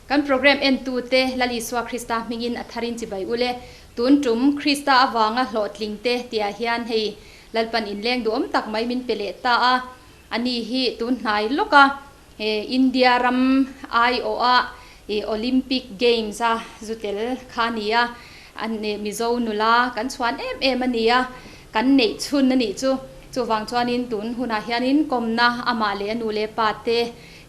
Kan program entute Lal Isua Krista hmingin a tharin chibai ule. Tun tum Krista avanga hlawhtling te tihah hian hei Lalpan inleng duhawm tak mai min pe leh ta a. Ani hi tun hnai lawka India ram aiawha Olympic Games a zu tel kha a ni a. Mizo nula kan chhuan em em a ni a, kan neih chhun a nih chu. Chuvang chuanin tun hunah hianin kawmna amah leh a nu leh pa te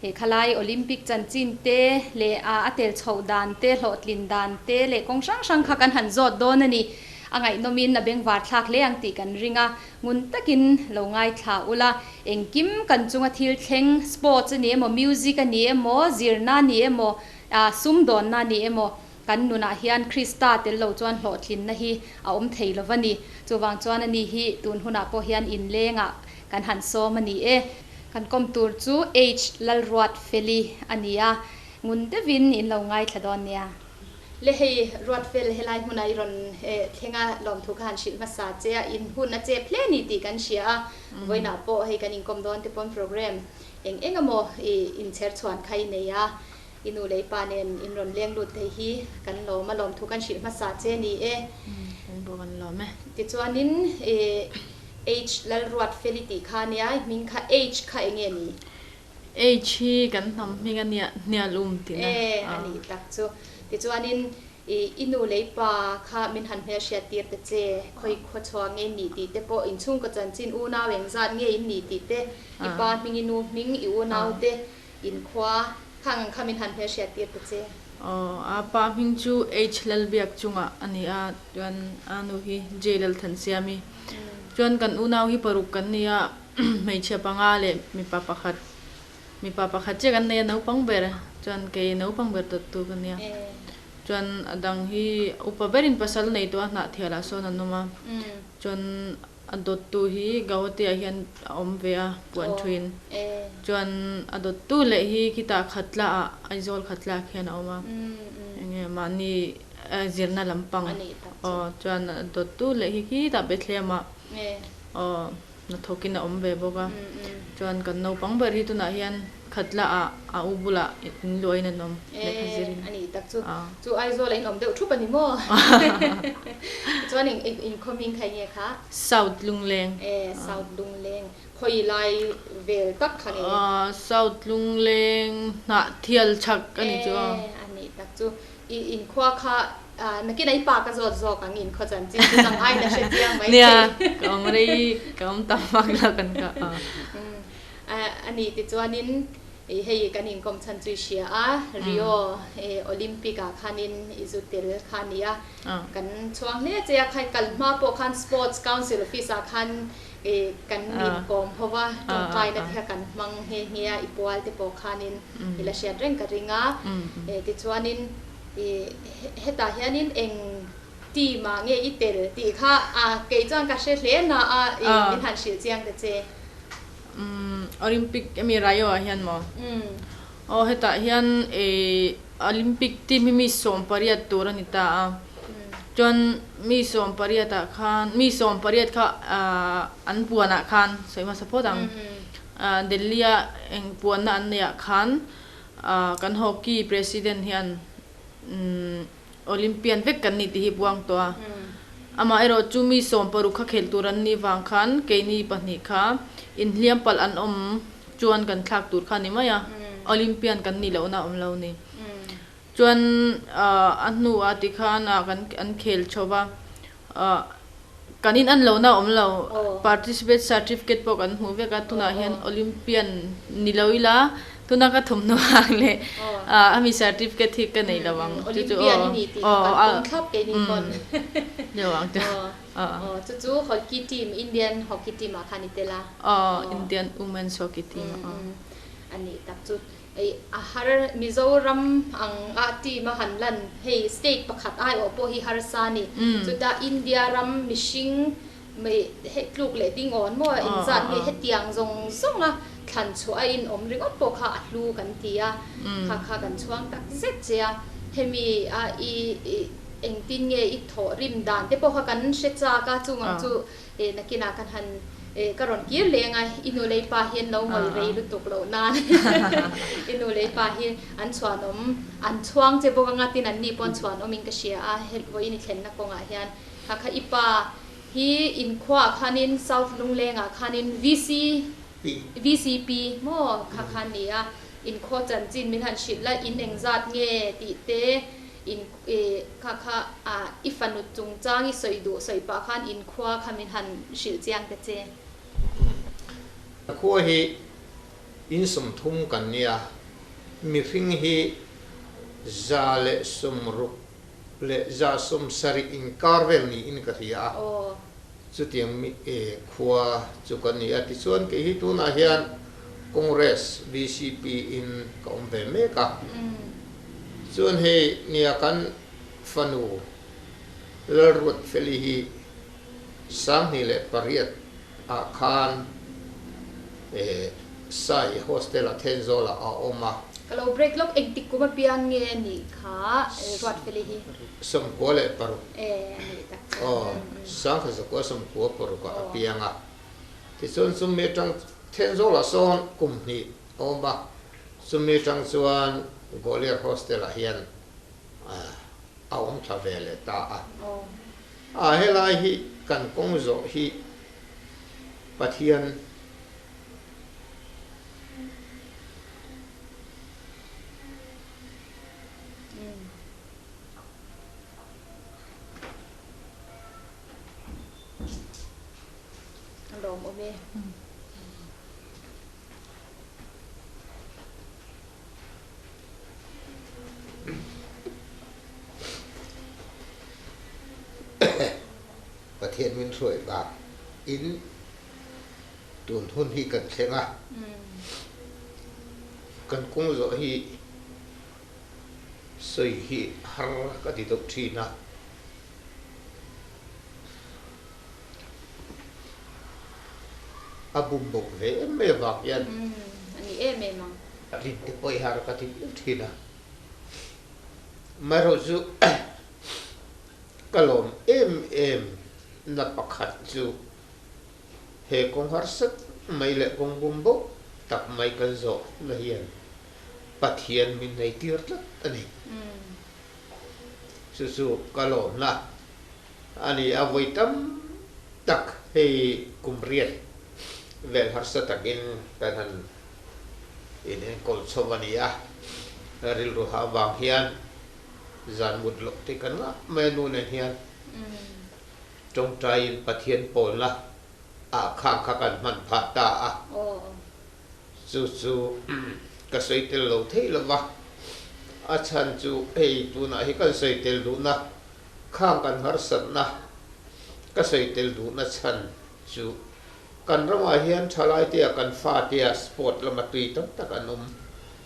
He khalai Olympic chanchin te leh a tel chhoh dan te, hlawhtlin dan te leh kawng hrang hrang kha kan han zawt dawn a ni. A ngaihnawmin a bengvar thlak hle ang tih kan ring a, ngun takin lo ngaithla ula. Engkim kan chunga thil thleng, sports a ni emaw, music a ni emaw, zirna a ni emaw, sumdawnna a ni emaw, kan nunah hian Krista tel lo chuan hlawhtlinna hi a awm thei lo va ni. Chuvang chuan ani hi tun hunah pawh hian inlengah kan han sawm a ni e. Kan kawm tur chu H Lalruatfeli a ni a, ngun deuhin in lo ngaithla dawn nia. Le hei Ruatfel helai hmuna i rawn thleng a, lawmthu kha han hrilh hmasa che a, in hun a chep hle ni tih kan hria a, vawiinah pawh hei kan inkawm dawn te pawn program eng eng emaw i inchher chhuan kha i nei a, i nu leh i pa nen in rawn leng lut thei hi kan lawm a, lawmthu kan hrilh hmasa che ni e. Kan pawh kan lawm e. Tichuanin i H Lalruatfeli tih kha ania, i hming kha H kha eng nge ni? H hi kan hnam hming a nia, hnial um tihna. E, a nih tak chu. Tichuanin i i nu leh i pa kha min han hmelhriat tir ta che, khawi khaw chhuak nge in nih tih te pawh, inchhungkaw chanchin unau engzat nge in nih tih te, i pa hming, i nu hming, i unau te, Inkhua khang ang kha min han hmelhriat tir ta che. Aw, a pa hming chu H Lalbiak chungah a ni a, chuan a nu hi J Lalthansiami. Chuan kan unau hi paruk kan ni a, hmeichhia panga leh mipa pakhat, mipa pakhat chiah kan nei a naupang ber, chuan kei naupang ber dawttu ka nia. Chuan a dang hi upa berin pasal nei tawh a hnahthialah sawn an awm a, chuan A dawttu hi Gauhati-ah hian a awm ve a, puan thuin. Chuan a dawttu leh hi khitah Khatla-ah, Aizawl Khatla-ah khian a awm a. Enge mahni zirna lampang. Aw, chuan a dawttu leh hi khitah Bethlehem-ah aw hnathawkin a awm ve bawk a. Chuan kan naupang ber hi tunah hian Khatla-ah a u bulah in luahin an awm lehkha zirin. E, a nih tak chu. Chu Aizawl a inawm deuh thup a ni maw? Chuan in inkhawm hming kha enge kha? South Lungleng. E, South Lungleng. Khawi lai vel tak kha nge? South Lungleng hnah thial chhak a ni chu. E, a nih tak chu. I inkhua kha nakin a i pa ka zawt zawk ang inkhua chanchin chu nang aiin a hre chiang mai thei. Nia, ka awm rei, ka awm tam vak lo kan kha. A ni tichuanin hei kan inkawm chhan chu i hria a, Rio Olympic ah khanin i zu tel kha a ni a, kan chhuang hle che a, khai kal hma pawh khan Sports Council Office ah khan kan inkawm ho va, tawngtaina te kha kan hmang nghe nghe a, i pual te pawh khanin i la hriat reng ka ring a, tichuanin hetah hianin eng team ah nge i tel tih kha kei chuan ka hre hle na a, min han hrilh chiang ta che. Umm Olympic emi Rio ah hian maw? Aw hetah hian eh Olympic team hi mi 18 tur a ni ta a, chuan mi 18 ah khan mi 18 kha ah an puan ah khan sawi hmasa phawt ang ah Delhi a eng puanna an neih ah khan ah kan hockey president hian umm Olympian vek kan ni tih hi buang tawh a. Amaherawh chu mi 16 kha khelh tur an nih vang khan keini pahnih kha inhliam palh an awm chuan kan thlak tur kha a ni mai a, Olympian kan nih lohna a awm lo ni. Chuan a hnuah tikhan kan an khel chho va, kan in an lohna a awm lo, participate certificate pawh kan hmuh vek a, tunah hian Olympian ni lo ila tuna ka thawmhnaw hak leh ami certificate hi ka nei lo ang chu chu Olympian i ni tih kha kan pawm thlap kei ni pawn deuh ang chu chu chu hockey team Indian hockey team ah khan i tel a Indian women's hockey team ah a nih tak chu. Ei a har Mizoram ang a team a han lan hei state pakhat aiawh pawh hi harsa a ni. Chuta India ram mihring mei hei tluk leh ding awn maw inzat nge hetiang zawng zawng a thlan chhuah a inawm ringawt pawh kha a hlu kan ti a, kha kha kan chhuang tak zet che a. Hemi a i engtin nge i thawh rim dan te pawh kha kan hre chak a, chung ang chu nakinah kan han. E ka rawn kir leng a, i nu lei pa hi an lo ngawih rei lutuk loh nan i nu lei pa hi an chhuanawm, an chhuang che bawk anga tin an ni pawh an chhuanawmin ka hria a, hel vawiin i thlenna kawngah hian kha kha i pa hi inkhuaah khanin South Lunglengah khanin VC VCP maw kha kha a ni a, inkhaw chanchin min han hrilh la, in engzat nge tih te in kha kha i fanu chungchang i sawi duh sawi pah khan inkhua kha min han hrilh chiang ta che. Ka khua hi in 30 kan nia, mihring hi 160 leh 170 inkar vel niin ka hria a, chutiang mi khua chu kan ni a. Tichuan kei hi tunah hian Congress VCP in ka awm ve mek a. Chuan hei nia kan fanu Lalruatfeli hi 2008 ah khan Sai Hostel ah Thenzawl ah a awm a. Ka lo break lawk engtik kum apiang nge a nih kha Ruatfeli hi? 96. E a nih tak chu. Aw, 1996 ah a piang a. Tichuan chumi atang Thenzawl ah sawn kum hnih a awm a. Chumi atang chuan Gwalior Hostel ah hian a awm thla ve leh ta a. A helai hi kan kawng zawh hi Pathian A lawmawm e. Pathian min hruai vang in tun hun hi kan thleng a, kan kawng zawh hi sawi hi har ka ti deuh thin a. A bum bawk ve em mai avang hian rin te pawh i har ka ti viau thin a. Amaherawhchu ka lawm em em na pakhat chu he kawng harsat mai leh kawng bum bawk tak mai kan zawh na hian Pathian min nei tir tlat a ni. Chu chu ka lawmna a ni a, vawi tam tak hei kum riat vel harsa takin kan han in enkawl chho a ni a, rilru ha avang hian zan mut loh te kan ngah mai a nu nen hian tawngtaiin Pathian pawlna ah khang kha kan hman phah ta a. Chu chu ka sawi tel lo theih lo va, a chhan chu hei tunah hi kan sawi tel duhna, khang kan harsatna ka sawi tel duhna chhan chu kan ramah hian thalaite-a kan fate-a sport lama tui tam tak an awm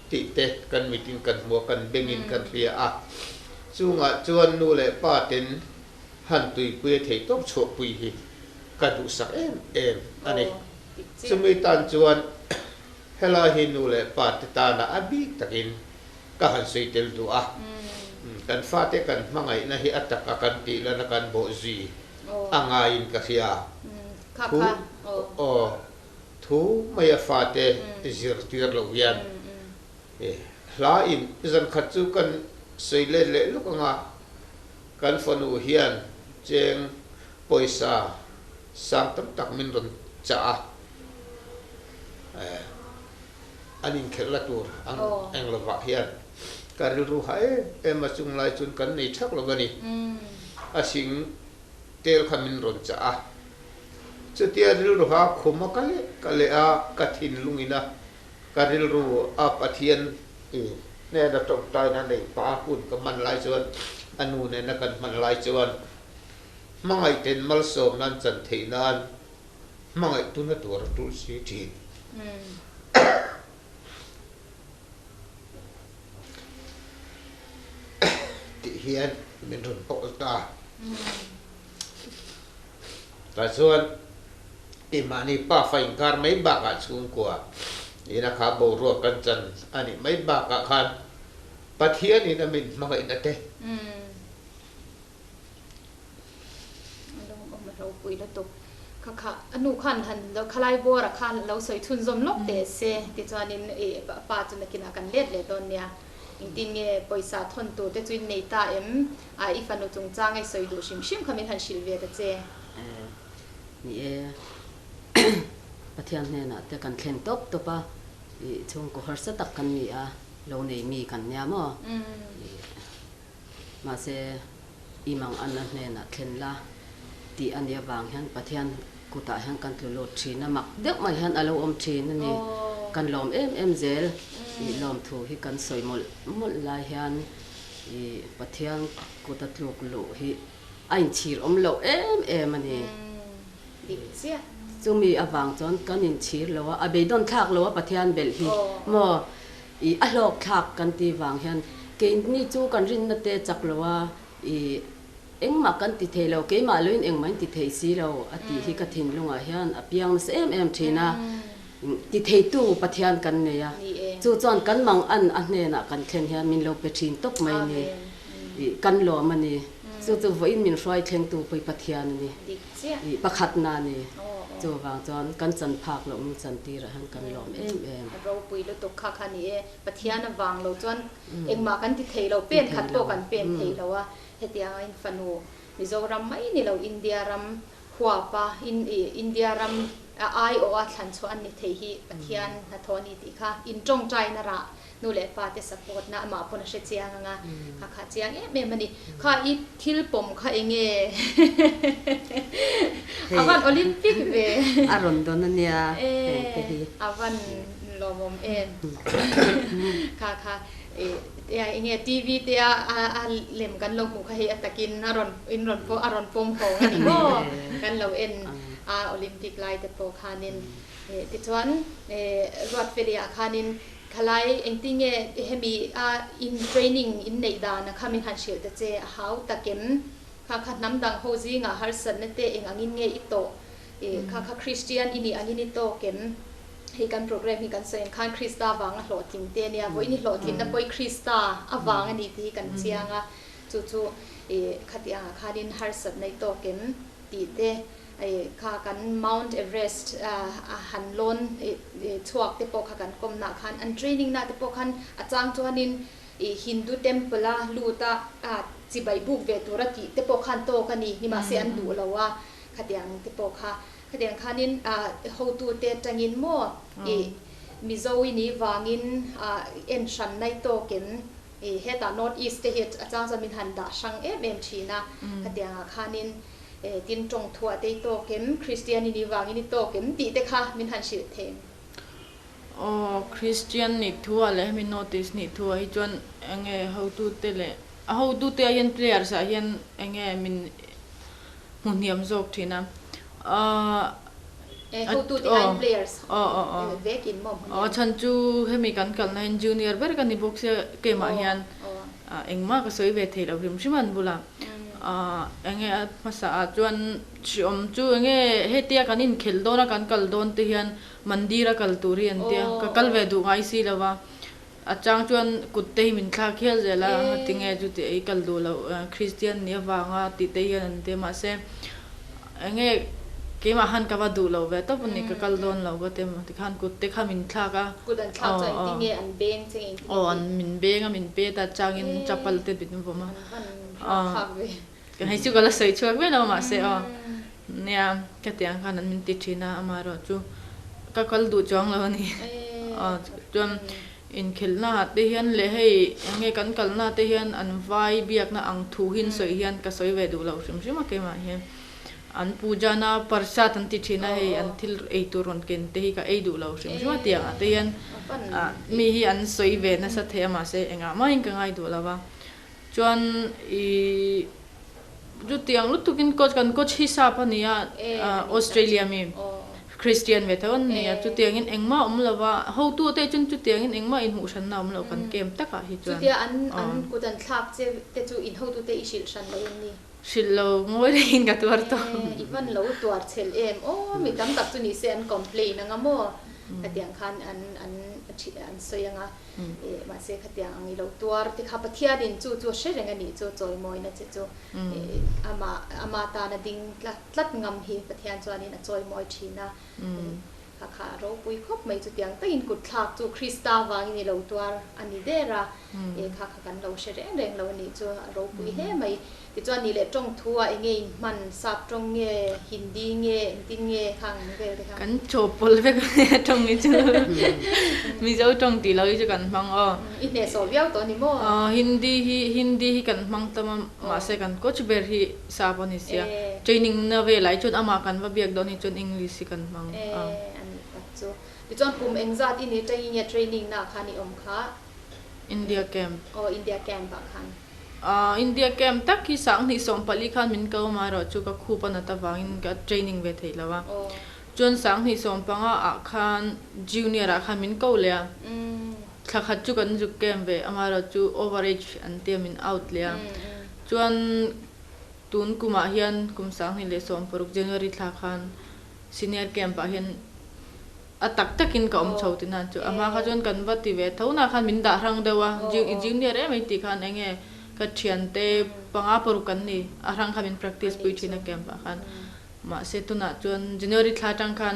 tih te kan mitin kan hmu a, kan bengin kan hria a. Chungah chuan nu leh pa ten han tuipui a thei tawp chhuahpui hi ka duhsak em em a ni. Chumi tan chuan helai hi nu leh pa te tana a bik takin ka han sawi tel duh a. Kan fate kan hmangaihna hi a taka kan tih lana kan bawh zui a ngaiin ka hria. Thu aw thu mai a fate zirtir loh hian hla in zan khat chu kan sawi let leh lawk anga kan fanu hian cheng pawisa sang tam tak min rawn chah a, an inkhelh la tur ang eng lovah hian ka rilru ha em em a, chung lai chuan kan nei thak lo a ni. A sing tel kha min rawn chah a, chutia rilru ha khum a ka leh ka leh a, ka thinlung in a ka rilru a Pathian hnena tawngtaina neih pah a hun ka hman lai chuan a nu nena kan hman lai chuan Hmangaih ten malsawm nan chan theih nan hmangaih tuna tur a tul si thin. Tih hian min rawn pawl ta. Tah chuan keimahni pafa inkar mai bakah chhungkua ina kha boruak kan chan a nih mai bakah khan Pathianin a min hmangaihna te. A lawmawm a ropui lutuk. Kha kha a nu khan han lo khalai bawr ah khan lo sawi chhunzawm lawk teh se tichuanin ih pa chu nakinah kan let leh dawn nia. Engtin nge pawisa thawn tur te chu in nei ta em? A i fanu chungchang i sawi duh hrim hrim kha min han hrilh ve ta che. Eh ni e Pathian hnenah te kan thlen tawp tawp a, ih chhungkaw harsa tak kan ni a, lo nei mi kan nia maw? Ih Mahse, i mang anna hnenah thlen la tih a nih avang hian Pathian kutah hian kan tlu lut thin a, mak deuh mai hian a lo awm thin a ni. Kan lawm em em zel i lawmthu hi kan sawi mawlh mawlh lai hian i Pathian kuta tluk luh hi a inchhir awm loh em em a ni. Chumi avang chuan kan inchhir lo a, a beidawn thlak lo a Pathian belh hi maw? I a hlawk thlak kan ti vang hian keini chu kan rinna te chak lo a, i engmah kan ti thei lo, keimah loin engmah in ti thei si lo a tih hi ka thinlungah hian a piang nasa em em thin a, ti theitu Pathian kan nei a, chu chuan kan mang an a hnenah kan thlen hian min lo pe thin tawp mai a ni, i kan lawm a ni, chu chu vawiin min hruai thlengtu pawh hi Pathian a ni. I pakhatna a ni. Chuvang chuan kan chan phak loh min chan tirah hian kan lawm em em. Ropui lutuk kha kha ni e. Pathian avang lo chuan engmah kan ti thei lo, pen khat pawh kan pen thei lo a. Hetianga in fanu Mizoram mai ni lo India ram huapa India ram aiawha thlan chhuah an ni thei hi Pathian hnathawh a ni tih kha in tawngtaina rah Nu leh pa te support na amah pawn a hre chiang anga kha kha chiang em em a ni. Kha i thil pawm kha enge a van Olympic ve. A rawn dawn a nia heng te hi. A van lawmawm em. Kha kha enge TV te a a lem kan lo hmuh kha hei a takin a rawn in rawn pawh a rawn pawm hawng a ni maw kan lo en a Olympic lai te pawh khanin tichuan Ruatfeliah khanin Thalai, engtinge hemi a in training in neih dan a kha min han hrilh ta che, a hau takem kha kha hnam dang ho zingah harsatna te eng angin nge i tawh, kha kha Christian i nih angin i tawk em? Hei kan program hi kan sawi ang khan Krista vanga hlawhtling te ania, vawiin i hlawhtlinna pawh i Krista avang a ni tih hi kan chiang a, chu chu khati angah khanin harsatna i tawk em tih te. Kha kan Mount Everest a han lawn chhuak te pawh kha kan kawmna khan an training na te pawh khan a chang chuanin Hindu temple a lut a chibai buk ve tura tih te pawh khan tawk a ni nimahse an duh lo a khatiang te pawh kha khatiang khanin hotu te atangin maw Mizo i nih vangin en hran nai tawkin hetah North East te hi a chang chuan min han dah hrang em em thin a khatiangah khanin Tin tawng thuah te i tawk em? Kristian i nih vangin i tawk em? Tih te kha min han hrilh thei. Aw, Kristian nih thuah leh hemi notice nih thuah hi chuan enge hotute leh a hotute ah hian players ah hian enge min hmu hniam zawk thin a. Aaa Eh, hotute aiin players vekin maw hmu hniam? Aw, chhan chu hemi kan kalna hian junior ber ka ni bawk sia keimah hian engmah ka sawi ve thei lo hrim hrim a an bulah. Enge a hmasa ah chuan hriawm chu enge hetia kan inkhelh dawn a kan kal dawn te hian mandir a kal tur hi an tia ka kal ve duh ngai si lo va a chang chuan kut te hi min thlak hial zel a tinge chu tih ei kal duh loh Christian nih avanga tih te hian an tia mahse enge keimah khan ka va duh lo ve tawp a ni ka kal dawn lo ka ti a tikhan kut te kha min thlak a kut an thlak chuan engtin nge an beng che engtin aw an min beng a min pet a changin chapal te min vawm a. Hei chu ka la sawi chhuak viau lo mahse aw nia ka tih ang khan an min ti thin a amaherawhchu ka kal duh chuang lo a ni aw chuan inkhelhna ah te hian leh hei eng nge kan kalna te hian an vai biakna ang thu hi an sawi hian ka sawi ve duh lo hrim hrim a keimah hian an pujana prasad an ti thin a hei an thil ei tur rawn ken te hi ka ei duh lo hrim hrim a tiang ah te hian mi hi an sawi ve nasa thei a mahse engah mahin ka ngai duh lo va. Chuan i chutiang lutukin coach kan coach hi sap a ni a, Australia mi Christian ve tho an ni a, chutiangin engmah a awm lo va, hotu te chuan chutiangin engmah inhmuh hranna a awm lo kan camp takah hi chuan. Chutia an an kut an thlak che te chu in hotu te i hrilh hran lo em ni? Hrilh lo ngawi rengin ka tuar tawh. I van lo tuar chhel em aw, mi tam tak chu ni se an complain anga maw? Hetiang khan an an. an sawi anga mahse khatiang ang i lo tuar te kha Pathianin chu chu a hre reng a nih chu chawimawina che chu ama ama tana ding tlat tlat ngam hi Pathian chuanin a chawimawi thin a kha kha a ropui khawp mai chutiang takin kut thlak chu Krista avangin i lo tuar a ni der a kha kha kan lo hre reng reng lo a nih chu a ropui hle mai. Tichuan ni leh tawng thu ah enge in hman, sap tawng nge, Hindi nge, engtin nge khang ang vel te kha? Kan chaw pawlh vek a nia tawng hi chu Mizo tawng tih loh hi chu kan hmang aw. I hnehsawh viau tawh ni maw? Aw Hindi hi Hindi hi kan hmang tam a mahse kan coach ber hi sap a ni sia. Training na velah hi chuan amah kan va biak dawn hi chuan English hi kan hmang a. E a nih tak chu. Tichuan kum engzat i ni tangin nge training na ah khan i awm kha? India camp. Aw India camp ah khan. India camp tak hi sanghnih 14 khan min ko amaherawh chu ka khup a nat avangin ka training ve theih lo a. Chuan sanghnih 15 ah khan junior ah khan min ko leh a. Thla khat chu kan zuk camp ve amaherawh chu over age an tia min out leh a. Chuan tun kumah hian kum 2016 January thla khan senior camp ah hian A tak takin ka awm chho ti nan chu a hma kha chuan kan va ti ve tho na khan min dah hrang deuh a, i junior em ai tih khan eng nge ka thiante panga paruk kan ni a hrang kha min practice pui thin a camp ah khan mahse tunah chuan January thla atang khan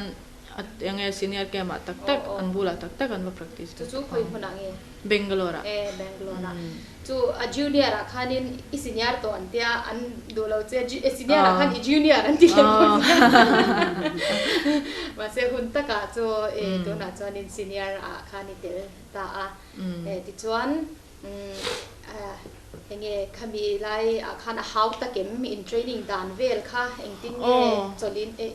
a eng nge senior camp ah tak tak an bulah tak tak an va practice ve tawh ang. Bangalore ah. Bangalore ah. Chu a junior ah khanin i senior tawh an tia an duh lo che a senior ah khan i junior an ti leh bawk sia mahse hun takah chu e tunah chuanin senior ah khan i tel ta a e tichuan Enge khami lai ah khan a hau takem in training dan vel kha engtin nge chawlh in eh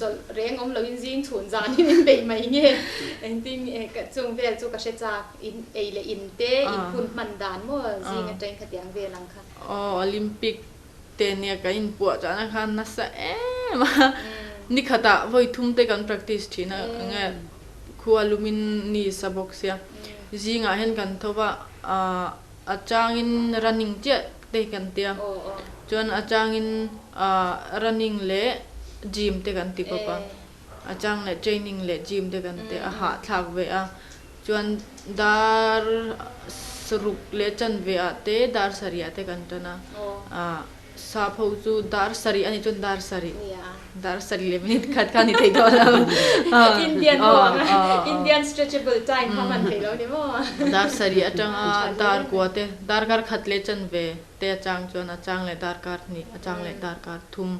chawlh reng awm loin zing chhun zan in in bei mai nge engtin nge ka chung vel chu ka hre chak in ei leh in te in hun hman dan maw zing atangin khatiang vel ang kha. Aw Olympic te nia kan inpuah chahna khan nasa em a nikhatah vawi thum te kan practice thin a enge khua lumin ni sa bawk sia zingah hian kan tho va ah A changin running chiah te hi kan tia, chuan a changin running leh gym te kan ti bawk a, a chang leh training leh gym te kan ti a, hahthlak ve a, chuan dar saruk leh chanve ah te dar sarih ah te kan tan a, Sap ho chu dar sarih a nih chuan dar sarih, dar sarih leh minute khat kha a ni thei tawh lo. Indian ho ang a, Indian stretchable time kha hman thei lo ni maw? Dar sarih atanga dar kua te, darkar khat leh chanve te a chang chuan a chang leh darkar hnih, a chang leh darkar thum.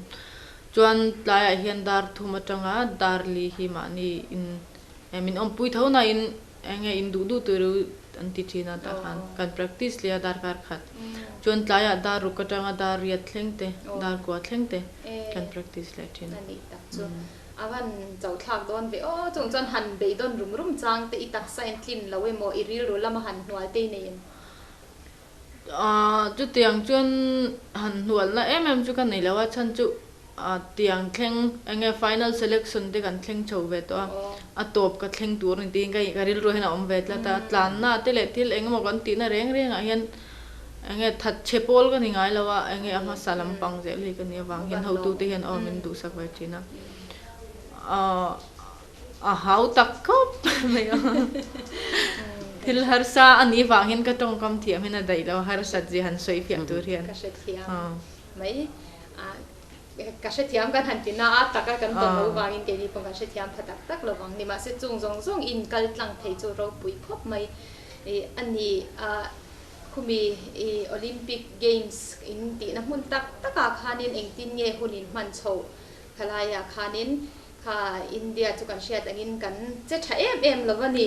Chuan tlaiah hian dar thum atanga dar li hi mahni in min awmpui tho nain Eng nge in duh duh tur u an ti thin a tah khan kan practice leh a darkar khat chuan tlaiah dar ruk atanga dar riat thleng te dar kua thleng te kan practice leh thin a. Anih tak chu a van chau thlak dawn ve aw chung chuan han beidawn rum rum chang te i taksa in tlin lo emaw i rilru lama han hnual te i nei em? Chutiang chuan han hnualna em em chu ka nei lo a chhan chu Tiang thleng eng nge final selection te kan thleng chho ve tawh a, a tawp ka thleng tur a ni tiin ka ka rilru hian a awm ve tlat a, tlanna te leh thil eng emaw kan tihna reng rengah hian eng nge that chhe pawl ka ni ngai lo a, eng nge a hmasa lampang zel hi ka nih avang hian hotute hian aw min duhsak ve thin a, a hau tak khawp mai a, thil harsa a nih vang hian ka tawngkam thiam hian a daih lo a, harsat zia han sawi fiah tur hian. Ka hrethiam mai. Ka hrethiam kan han ti na a, taka kan tawn loh vangin keini pawh kan hrethiam pha tak tak lo vang ni. Mahse chung zawng zawng in kal tlang thei chu ropui khawp mai a ni. Khumi Olympic Games in tihna hmun tak takah khanin engtin nge hun in hman chhoh khalaiah khanin kha India chu kan hriat angin kan che tha em em lo a ni.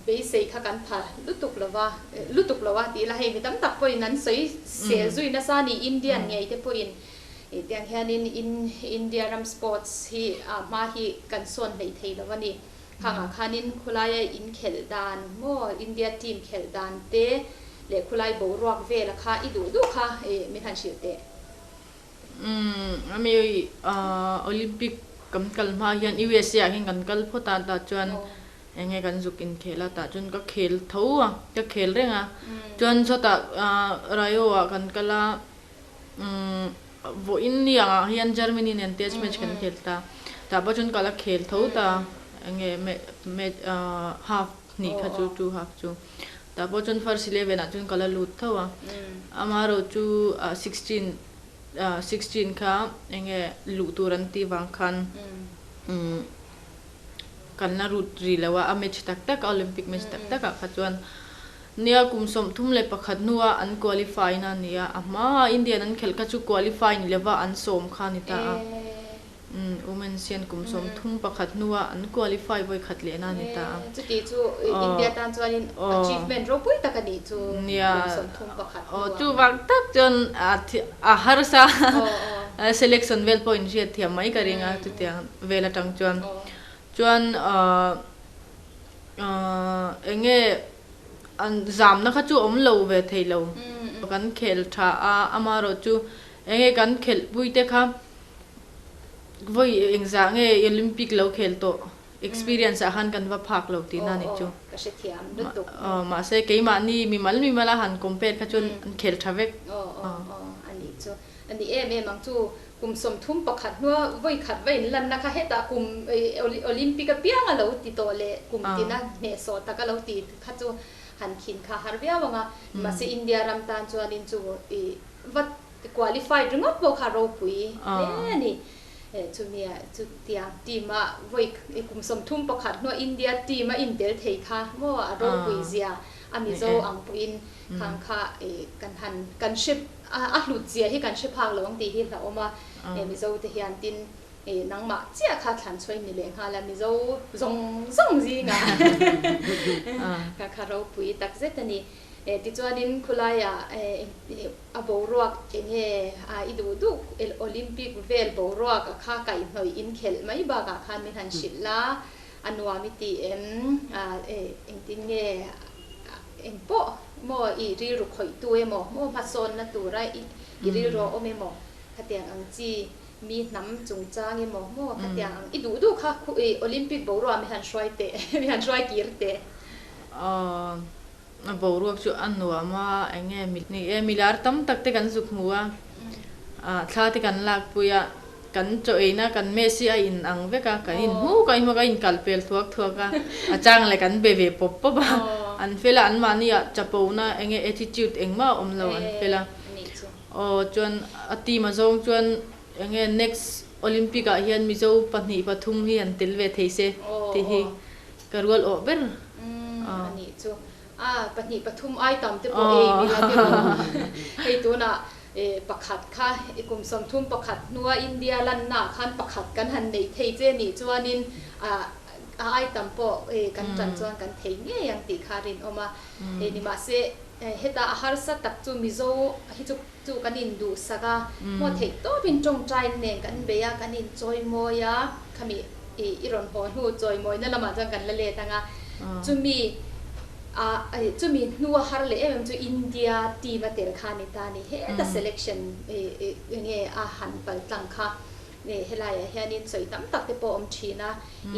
Beisei kha kan pha lutuk lo va, lutuk lo a tih la hei mi tam tak pawhin an sawi sel zui nasa a ni, Indian ngei te pawhin tiang hianin India ram sports hi a hma hi kan sawn hleih thei lo a ni. Khangah khanin khawlaia inkhelh dan maw India team khelh dan te leh khawlai boruak vela kha i duh duh kha min han hrilh teh. Umm ami Olympic kan kal hma hian USA ah hian kan kal phawt a tah chuan eng nge kan zuk inkhel a tah chuan ka khel tho a ka khel reng a chuan sawtah Rio ah kan kal a umm vawiin ni angah hian Germany nen test match kan khel ta tah pawh chuan ka la khel tho ta. Enge match half hnih kha chu two half chu. Tah pawh chuan first eleven ah chuan ka la lut tho a. Amaherawhchu 16 16 kha enge luh tur an tih vang khan kan la rut ri lo a, a match tak tak a Olympic match tak tak ah kha chuan nia kum 31 hnua an qualify na a ni a, a hmaa Indian an khelh kha chu qualify ni lova an sawm kha a ni ta a. Women's hian kum 31 hnua an qualify vawi khat lehna a ni ta a. Chuti chu India tan chuanin achievement ropui tak a nih chu kum 31 hnua. Chuvang tak chuan a harsa selection vel pawh inhriat thiam mai ka ring a chutiang vel atang chuan. Chuan eng nge an zamna kha chu awm lo ve thei lo. Kan khel tha a, amaherawhchu eng nge kan khelhpui te kha Vawi engzah nge Olympic lo khel tawh experience ah khan kan va phak lo tihna ni chu. Ka hrethiam lutuk. Mahse keimahni mimal mimal a han compare kha chuan an khel tha vek. Aw aw aw a nih chu. A ni em em ang chu kum 31 hnua vawi khat va inlanna kha hetah kum Olympic apiang a lo ti tawh leh kum tina hnehsawh tak a lo ti kha chu han khin kha har viau ang a. Mahse India ram tan chuanin chu i va Qualified ringawt pawh kha ropui hle a ni. Chumia chutiang team a vawi kum 31 hnuah India team a intel thei kha maw a ropui zia a Mizo ang pawhin khang kha kan han kan hre a hlut zia hi kan hre phak lo ang tih hi hlauhawm a. Mizo te hian tin nangmah chiah kha thlan chhuain ni leh nghal a Mizo zawng zawng zingah kha kha ropui takzet a ni. Tichuanin khulaiah a boruak enge a i duh duh Olympic vel boruak a kha kaihhnawih inkhelh mai bakah khan min han hrilh la, a nuam i ti em? Engtin nge engpawh maw i rilru khawihtu emaw maw hmasawnna tura i rilru a awm emaw khatiang ang chi mi hnam chungchang emaw maw khatiang ang i duh duh kha Olympic boruak min han hruai teh min han hruai kir teh. A boruak chu a nuam a, eng nge mi ni e, milar tam tak te kan zuk hmu a, ah thla te kan lak pui a, kan chaw eina kan mess hi a in ang vek a, kan in hmu kan in hmu a, kan in kal pel thuak thuak a, a chang leh kan be ve pawp pawp a, an fel a, an mahni ah chapo na eng nge attitude engmah a awm lo an fel a, aw chuan a team a zawng chuan eng nge next Olympic ah hian Mizo pahnih pathum hi an tel ve thei se tih hi. Ka rual awh ber. Umm a nih chu. A pahnih pathum ai tam te pawh ei mila te rawh. Hei tunah pakhat kha kum 31 hnua India lanna ah khan pakhat kan han neih thei che nih chuanin a ai tam pawh kan tan chuan kan thei ngei ang tih kha a rinawm a. Nimahse heta a harsa tak chu Mizo hi chu chu kan induhsak a, maw theih tawpin tawngtai nen kan bei a, kan inchawimawi a, khami i rawn haw hnu chawimawina lamah chuan kan la let ang a, chumi a chumi hnua har leh em em chu India team a tel kha a ni ta a ni, heta selection enge a han pal tlang kha. Helaiah hianin sawi tam tak te pawh a awm thin a,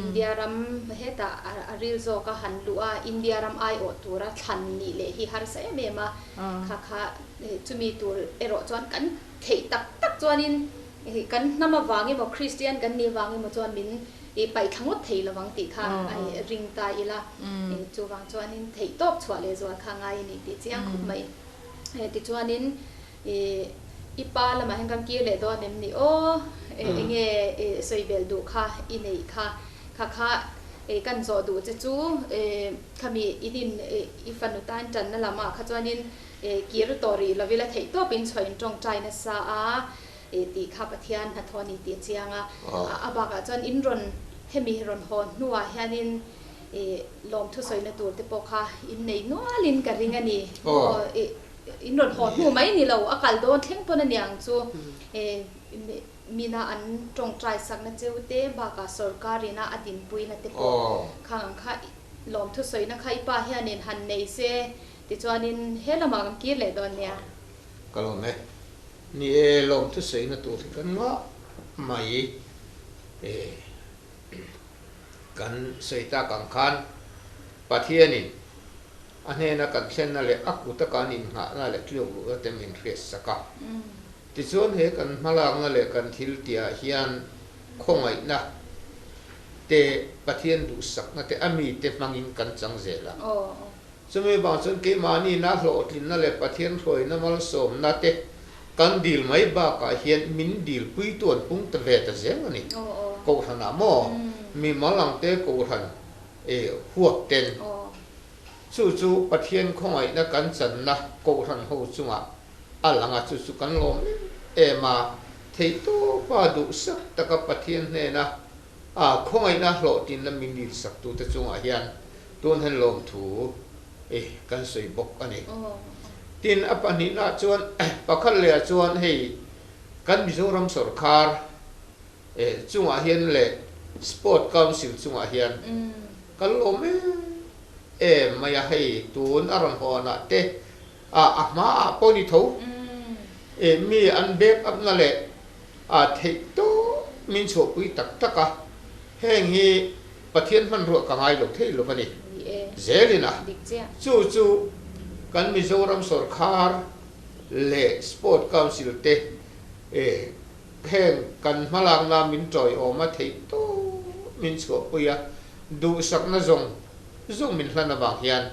India ram hetah a ril zawk a han luh a, India ram aiawh tura thlan nih leh hi harsa em em a, kha kha chumi tur erawh chuan kan theih tak tak chuanin kan hnam avang emaw Kristian kan nih avang emaw chuan min paih thla ngawt thei lovang tih kha ring ta ila, chuvang chuanin theih tawp chhuah leh zual kha ngai a ni tih chiang khawp mai. Tichuanin. I i pa lamah hian kan kir leh dawn em ni aw? Enge i sawi belh duh kha i neih kha? Kha kha i kan zawh duh che chu khami in in i fanu tan tanna lamah kha chuanin kir tawh rih lo ila theih tawpin chhuah in tawngtai nasa a tih kha Pathian hnathawh a ni tih a chiang a. A bakah chuan in rawn hemi rawn haw hnuah hianin lawmthu sawina tur te pawh kha in nei nualin ka ring a ni. In rawn haw hnu mai ni lo, a kal dawn thleng pawn a niang chu mina an tawngtai sakna cheu te bakah sorkar ina a dinpuina te pawh khang ang kha lawmthu sawina kha i pa hianin han nei se tichuanin he lamah kan kir leh dawn nia. Ka lawm e. Ni e, lawmthu sawina tur hi kan ngah mai e. Kan sawi tak ang khan Pathianin A hnena kan thlenna leh a kuta kan innghahna leh tluk luhna te min hriatsak a. Tichuan he kan hmalakna leh kan thil tihah hian khawngaihna te Pathian duhsakna te a mite hmangin kan chang zel a. Chumi vang chuan keimahni-na hlawhtlinna leh Pathian hruaina malsawmna te kan dil mai bakah hian min dilpuitu an pung ta ve ta zel a ni. Kohhranah maw mi mal ang te kohhran huap ten chu chu Pathian khawngaihna kan channa kohhran ho chungah a lang a, chu chu kan lawm em em a, theihtawpa duhsak taka Pathian hnena a khawngaihna hlawhtlinna min dilsaktute chungah hian tun hian lawmthu kan sawi bawk a ni. Tin, a pahnihnaah chuan pakhat lehah chuan hei kan Mizoram sawrkar chungah hian leh Sport Council chungah hian kan lawm em em mai a, hei tun a rawn hawnah te A a hma ah pawh ni tho. E mi an back up na leh a theih tawp min chhuahpui tak tak a, heng hi Pathian hmanruah ka ngai lo thei lo a ni. Zelin a, chu chu kan Mizoram sawrkhar leh Sport Council te e heng kan hmalakna min tawiawm a theih tawp min chhuahpui a, duhsakna zawng zawng min hlan avang hian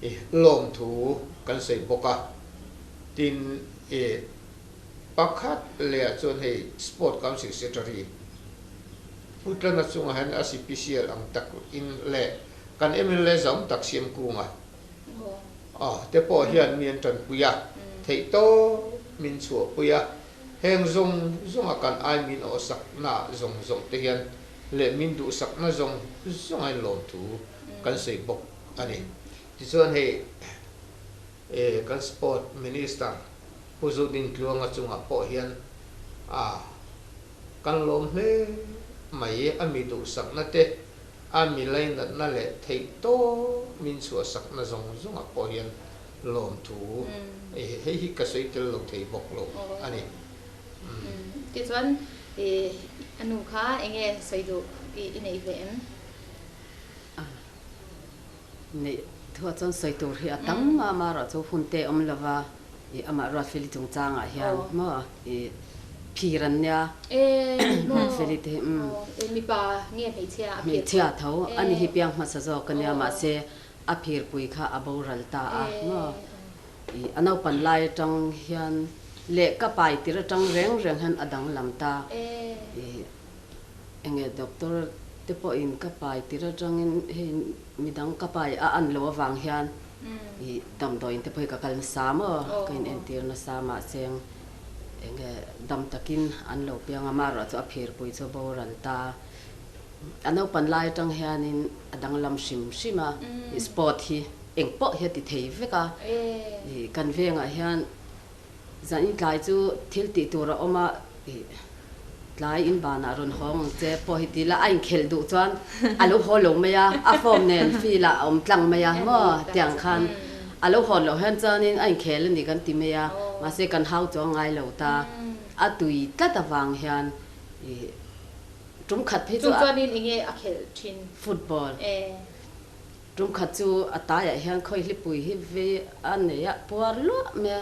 i lawmthu kan sawi bawk a, tin i pakhat lehah chuan hei Sport Council Secretary Pu Tlana chungah hian a sipisial ang tak in leh kan mla zam tak Siamkunga te pawh hian mi an tanpui a, theihtawp min chhuahpui a, heng zawng zawnga kan ai min awhsakna zawng zawng te hian leh min duhsakna zawng zawng a inlawmthu kan sawi bawk a ni. Tichuan hei kan Sport Minister Pu Zudin Tluanga chungah pawh hian a kan lawm hle mai. A mi duhsakna te, a mi lainatna leh theihtawp min chhuahsakna zawng zawngah pawh hian lawmthu hei hi ka sawi tel lo thei bawk lo a ni. Tichuan a nu kha enge sawi duh i neih ve em? Neih thuah chuan sawi tur hi a tam a, amaherawh chu hun te awm lova i amah Ruatfeli chungchangah hian maw i phir an nia Ruatfeli te hi umm. Mipa nge hmeichhia a phir pui? Hmeichhia tho a ni hi piang hmasa zawk a nia mahse a phir pui kha a boral ta a maw. I a naupan lai atang hian leh ka pai tir atang reng reng hian a danglam ta. I enge doctor te pawhin ka pai tir atangin hei midang ka pai a an lo avang hian i damdawiin te pawh hi ka kal nasa maw ka in entir nasa mahse enge dam takin an lo piang a marawh chu a phirpui chu a boral ta. A naupan lai atang hianin a danglam hrim hrim a, i sport hi eng pawh hi a ti thei vek a, i kan vengah hian zan in tlai chu thil tih tur a awm a, i tlai in banah rawn hawng ang che pawh hi ti ila a inkhelh duh chuan a lo haw lo mai a, a form nen field ah a awm tlang mai a maw tiang khan a lo hawn loh hian chuanin a inkhel a ni kan ti mai a, mahse kan hau chuang ngai lo ta, a tui tlat avang hian i. Tum khat phei chu a. Chung chuanin enge a khelh thin? Football. Tum khat chu a taiah hian khawi hlipui hi vei a nei a, puar luah mai a.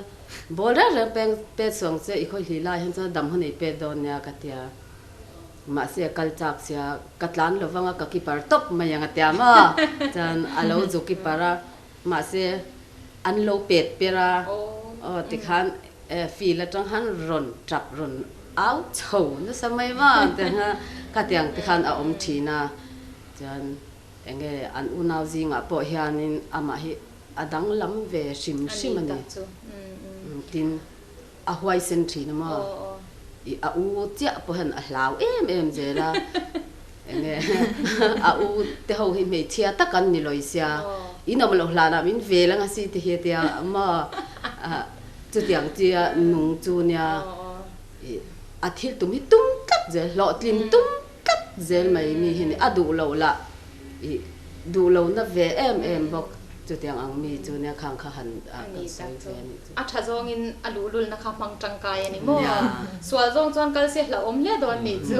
Ball reng reng peng pet suang che i khawi hli lai hian chuan dam hun ei pet dawn nia ka tia. Mahse a kal chak sia, ka tlan lo vang a ka keeper tawp mai ang a tia maw? Chuan a lo zu keeper a, mahse an lo pet per a, aw tikhan Field atang khan rawn tap rawn au chho nasa mai va te kha khatiang te khan a awm thin a, chuan enge an unau zingah pawh hianin amah hi a danglam ve hrim hrim a ni. Tin, a huaisen thin a maw? I a u chiah pawh hian a hlau em em zel a, enge a u te ho hi hmeichhia tak an ni lawi sia, in awm loh hlanah min vel anga si te hi a tia maw? Chutiang chia nung chu nia i a thil tum hi tum tlat zel, hlawhtlin tum tlat zel mai mi hi ni. A duh loh lah i duh lo na ve em em bawk. Chutiang ang mi chu nia khang kha han kan sawi ve a nih chu. A tha zawngin a luhlulna kha hmang tangkai a ni maw? Sual zawng chuan kal se hlauhawm hle dawn nih chu.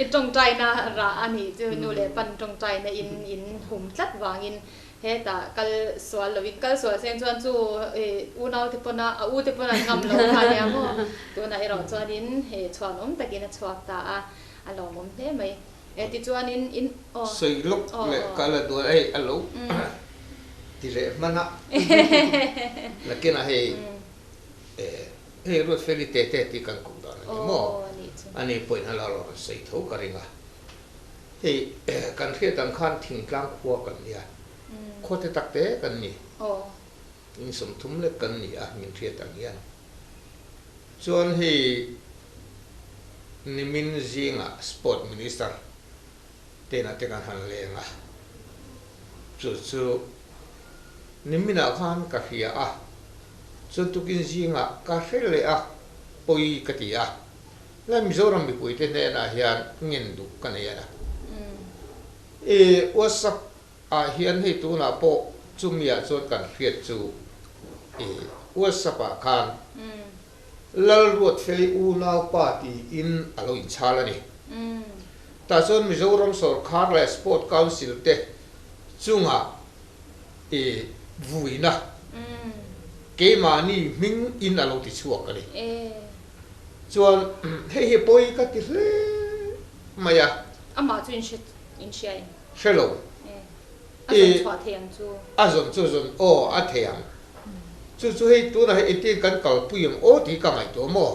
I tawngtaina rah a nih chu nu leh pan tawngtaina in in hum tlat vangin Hetah kal sual lovin kal sual seng chuan chu unau te pawn a, a u te pawn an ngam lo kha nia maw? Tunah erawh chuanin chhuanawm takin a chhuak ta a, a lawmawm hle mai. E tichuanin in aw. Sawi lawk leh ka la duan hei a lo ti leh hman a, nakinah hei hei Ruatfeli te te tih kan kum dan a ni maw? Ani pawhin a la rawn sawi tho ka ring a, hei kan hriat ang khan thingtlang khua kan nia, khua te tak te kan ni, in 30 lek kan ni a min hriat ang hian. Chuan hei nimin zingah Sport Minister tena te kan han leng a, chu chu niminah khan ka hria a, chuan tukin zingah ka hre leh a, pawi ka ti a, lai Mizoram mipuite hnenah hian ngen duh ka nei a na. I WhatsApp ah hian hei tunah pawh chumiah chuan kan hriat chu i WhatsApp ah khan Lalruatfeli unaupa tiin a lo inchhal a ni. Tah chuan Mizoram sawrkhar leh Sport Council te chungah i vuina keimahni hming in a lo ti chhuak a ni. Chuan hei hi pawi ka ti hle mai a. Amah chu inhria em? Hre lo. A zawn chhuah thei ang chu. A zawn chu zawn aw a thei ang. Chu chu hei tunah hei engtin kan kalpui ang aw tih ka ngaihtuah maw?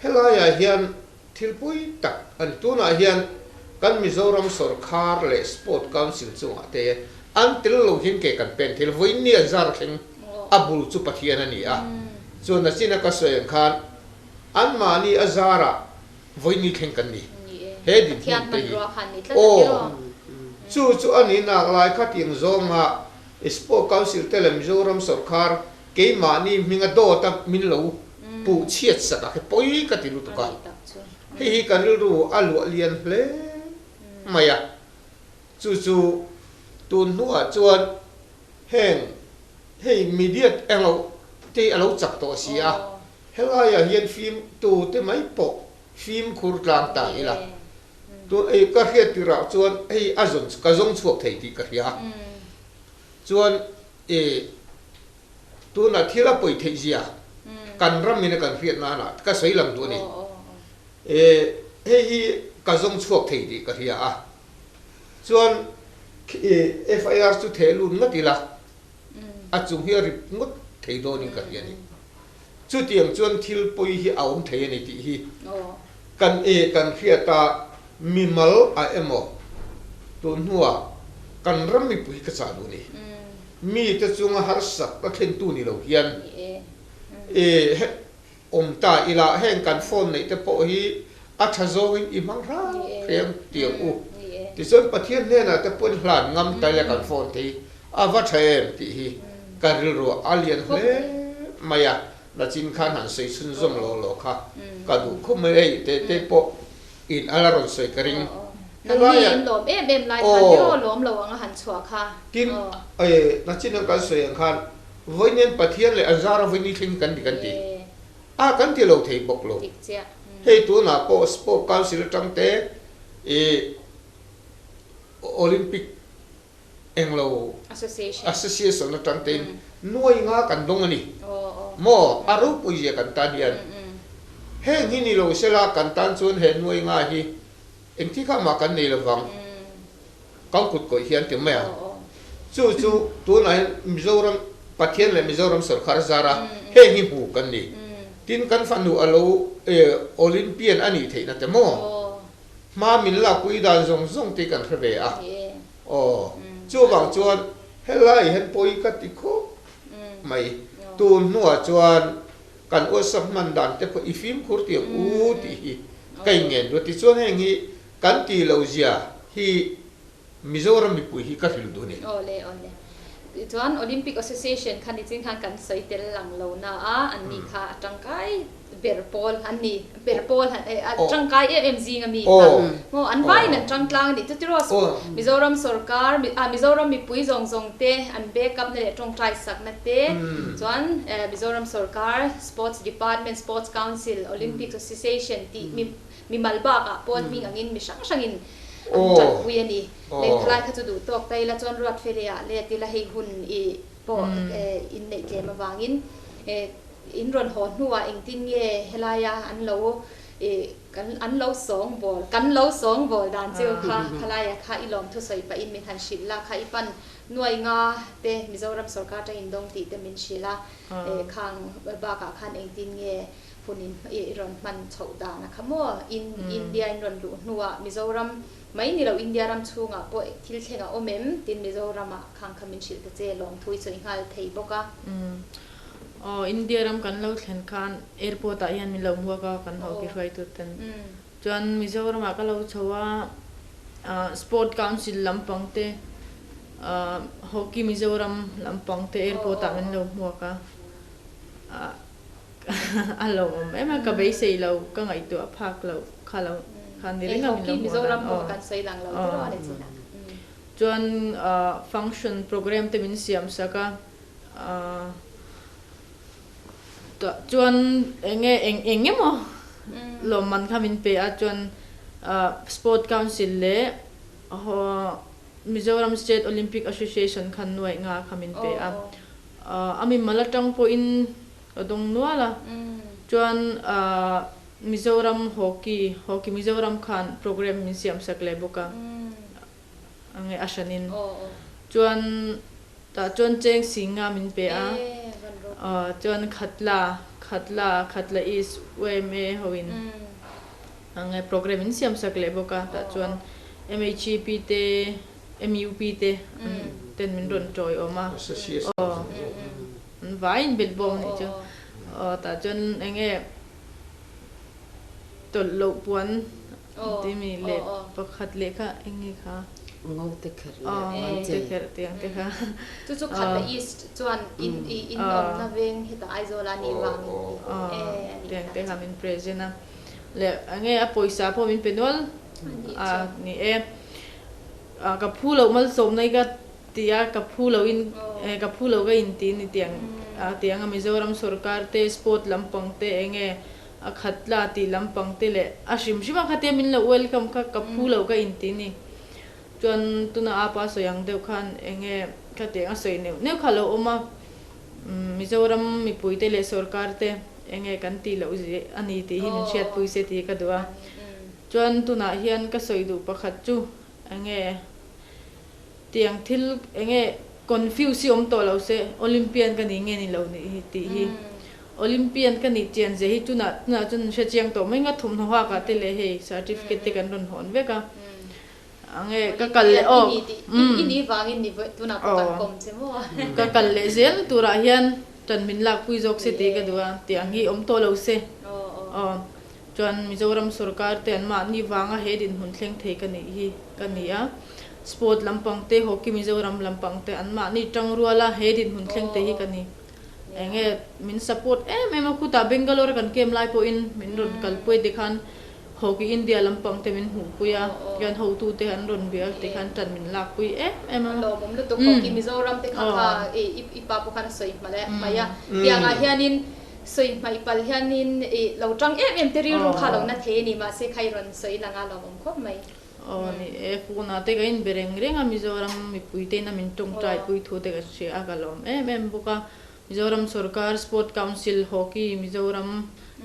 Helaiah hian thil pui tak a ni. Tunah hian kan Mizoram sawrkhar leh Sport Council chungah te an tel lo hian ke kan pen thei lo. Vawiin ni an zar thleng a bul chu Pathian a ni a. Chuan a china ka sawi ang khan anmahni a zarah Vawi ni thleng kan ni. He dinhmun te hi aw chu chu a ni nak lai kha tiang zawnga Sport Council te leh Mizoram sawrkhar keimahni hminga dawt a min lo puh chhiat sak a khi pawi ka ti lutuk a. Hei hi ka rilru a luah lian hle mai a. Chu chu tun hnuah chuan heng hei media englo te a lo chak tawh si a. Helaiah hian fim tu te mai pawh fimkhur tlang ta ila. Tun ei ka hriat tirah chuan hei a zawn ka zawng chhuak thei tih ka hria a. Chuan e tunah thil a pawi theih zia kan ram in a kan hriat nanah ka sawi lang duh a ni. E hei hi ka zawng chhuak thei tih ka hria a. Chuan e FIR chu theh lut ngawt ila a chung hi a rip ngawt thei dawnin ka hria a ni. Chutiang chuan thil pawi hi a awm thei a ni tih hi kan e kan hriat a, mimal a emaw tun hnuah kan ram mipui ka chah duh a ni. Mite chunga harsat a thlentu ni lo hian e awm ta ila heng kan phone neih te pawh hi a tha zawngin i hmang hrang hreng tiang u. Tichuan Pathian hnenah te pawhin hlan ngam ta ila kan phone te hi A va tha em tih hi ka rilru a lian hle mai a, nachin khan han sawi chhunzawm lo lo kha ka duh khawp mai hei te te pawh in a la rawn sawi ka ring. Helai ah lawm em em lai khan tiraw lawm lo ang a han chhuah kha. Tin, nachin ang kan sawi ang khan vawiin Pathian leh an zara vawiin thleng hi kan ni kan ti a, kan ti lo thei bawk lo. Hei tunah pawh Sport Council atang te Olympic Englo Association atang tein nuai nga kan dawng a ni. Maw a ropui zia kan tan hian heng hi ni lo sela kan tan chuan he nuai nga hi engti kha mah kan nei lovang kan kut kawih hian ti mai ang. Chu chu tunah hian Mizoram Pathian leh Mizoram sawrkar zara heng hi hmu kan ni. Tin kan fanu a lo Olympian a nih theihna te maw? Hma min lakpui dan zawng zawng te kan hre ve a. Aw, chuvang chuan helai hian pawi ka ti khawp mai. Tun hnuah chuan kan WhatsApp hman dan te pawh i fimkhur tih ang u tih hi ka inngen duh a. Tichuan heng hi kan tih loh zia hi Mizoram mipui hi ka hrilh duh a ni. Aw le, aw le. Tichuan Olympic Association kha nichin khan kan sawi tel lang lo na a, an ni kha a tangkai ber pawl an ni, ber pawl han a tangkai em em zing a mi kha. Maw an vaiin an tangtlang a nih chu tiraw Mizoram sawrkar, Mizoram mipui zawng zawng te an backup na leh tawngtai sakna te, chuan Mizoram sawrkar, Sports Department, Sports Council, Olympic Association tih mi Mimal bakah pawn hming angin mi hrang hrangin an tanpui a ni. Lehkhalai kha chu duh tawk ta ila chuan Ruatfeleah let ila hei hun i pawh inneih tlem avangin in rawn haw hnuah engtin nge helaia an lo I kan an lo sawngbawl, kan lo sawngbawl dan cheu kha khalaia kha i lawmthu sawi pahin min han hrilh la, kha i pan nuai nga te Mizoram sorkar atangin dawng tih te min hrilh a, khang bakah khan engtin nge hun in i rawn hman chhoh dan a kha maw? In India in rawn luh hnuah Mizoram mai ni lo India ram chhungah pawh thil thleng a awm em? Tin Mizoramah khang kha min hrilh ta che lawmthu i sawi nghal thei bawk a. Aw, India ram kan lo thlen khan airport ah hian min lo hmuak a, kan hockey hruaitu ten. Chuan Mizoram ah ka lo chho a, Sport Council lampang te, Hockey Mizoram lampang te airport ah min lo hmuak a, a lawmawm em a, ka beisei lo, ka ngaihtuah phak lo kha lo kha ni reng a min lo hmuak dan. Aw, chuan function program te min siam sak a. Tah chuan eng nge eng eng emaw lawmman kha min pe a chuan Sport Council leh Mizoram State Olympic Association khan nuaih nga kha min pe a. A mimal atang pawhin ka dawng nual a. Chuan Mizoram Hockey, Hockey Mizoram khan program min siam sak leh bawk a. Nge a hranin chuan tah chuan cheng singa min pe a chuan khatla khatla khatla east yma hoin nge program in siam sak leh bawk a tah chuan mhep te mup te ten min rawn tawi awm a aw an vaiin belh bawm anih chu aw tah chuan enge tawlh loh puan Ti mi leh pakhat leh kha eng nge kha? Ngo te kherh leh an che. Ngo te kherh tih ang te kha. Chu chu khat leh east chuan in in awmna veng hetah Aizawl a nih vangin e a nih Tih ang te kha min present a. Leh eng nge a pawisa pawh min pe nual a ni e. Ka phu loh malsawmna hi ka ti a, ka phu loh in ka phu loh ka inti ni tih ang tih ang a Mizoram sorkar te sport lampang te eng nge A khat tla tih lampang te leh a hrim hrim a khatia min lo welcome kha ka phu lo ka inti ni. Chuan tuna apa sawi ang deuh khan eng nge khatiang a sawi neuh neuh kha a lo awm a, Mizoram mipui te leh sorkar te eng nge kan tih loh a ni tih hi min hriatpui se tih ka duh a. Chuan tunah hian ka sawi duh pakhat chu eng nge tiang thil eng nge confuse hi awm tawh lo se Olympian ka ni nge ni lo nih hi tih hi. Olympian ka nih chian zia hi tunah tunah chuan an hre chiang tawh mai nga thawmhnaw hak ah te leh hei certificate te kan rawn hawn vek a ange ka kal leh aw aw ka kal leh zel turah hian tan min lak pui zawk se tih ka duh a tih ang hi awm tawh lo se aw chuan Mizoram sorkar te an mahni vanga he dinhmun thleng thei ka nih hi ka ni a sport lampang te hockey Mizoram lampang te an mahni tangruala he dinhmun thleng thei hi ka ni. Eng nge min support em em a, khutah Bangalore a kan camp lai pawhin min rawn kalpui tikhan Hockey India lampang te min hmuhpui a, kan hotu te an rawn bia tikhan tan min lakpui em em a. Lawmawm lutuk Hockey Mizoram te kha kha i pa pawh khan a sawi hma leh mai a, tiangah hianin sawi hmaih pal hianin i lo tang em em te rilru kha lo na thei a ni, mahse kha i rawn sawi lang a lawmawm khawp mai. Aw ni e, phone ah te ka inbe reng reng a, Mizoram mipui te ina min tawngtai pui thu te ka hria a, ka lawm em em bawk a. Mizoram sorkar, Sport Council, Hockey Mizoram